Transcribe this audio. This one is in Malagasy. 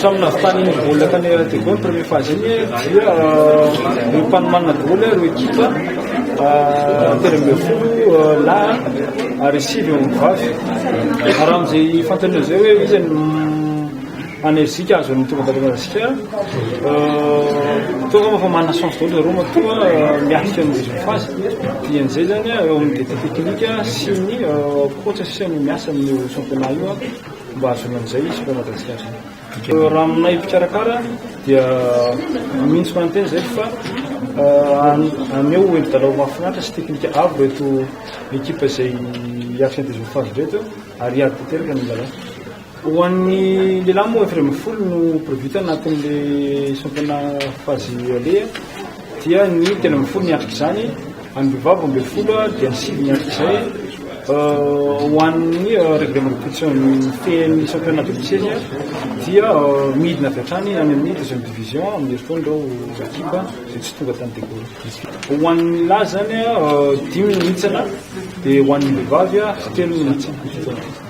Hatramin'ny nahavitany baolina tany Diego ny première phase iny dia ireo mpanomanana daholo ireo ekipa 13 lahy ary sivy eo amin'ny vavy. Raha amin'izay fanontaniana izay hoe iza no Enerzika azon'ny tonga tato Madagasikara. Toa angamba fa manana chance daholo zareo matoa miatrika ny deuxième phase. Dia an'izay zany eo amin'ny directeur technique sy ny coach sisa no miasa amin'io championnat io mba hahazoana an'izay Super Madagascar zay. Raha aminay mpikarakara dia mino sy manantena izay fa haneho endri-dalao mahafinaritra sy teknika avo ireto ekipa izay hiatrika ny deuxième phase ireto ary hiady tanteraka ny lalao. Ho an'ny lehilahy moa 14 no prévu tanatin'ilay championnat phase aller dia ny 13 niatrika izany, an'ny vehivavy 12 dia ny sivy niatrika izay. Ho an'ny règlement de compétition mifehy ny championnat de lycée dia midina avy hatrany any amin'ny deuxième division amin'ny herintaona ireo ekipa izay tsy tonga tany Diego. Ho an'ny lahy zany dimy no nitsana dia ho an'ny vehivavy telo no nitsana.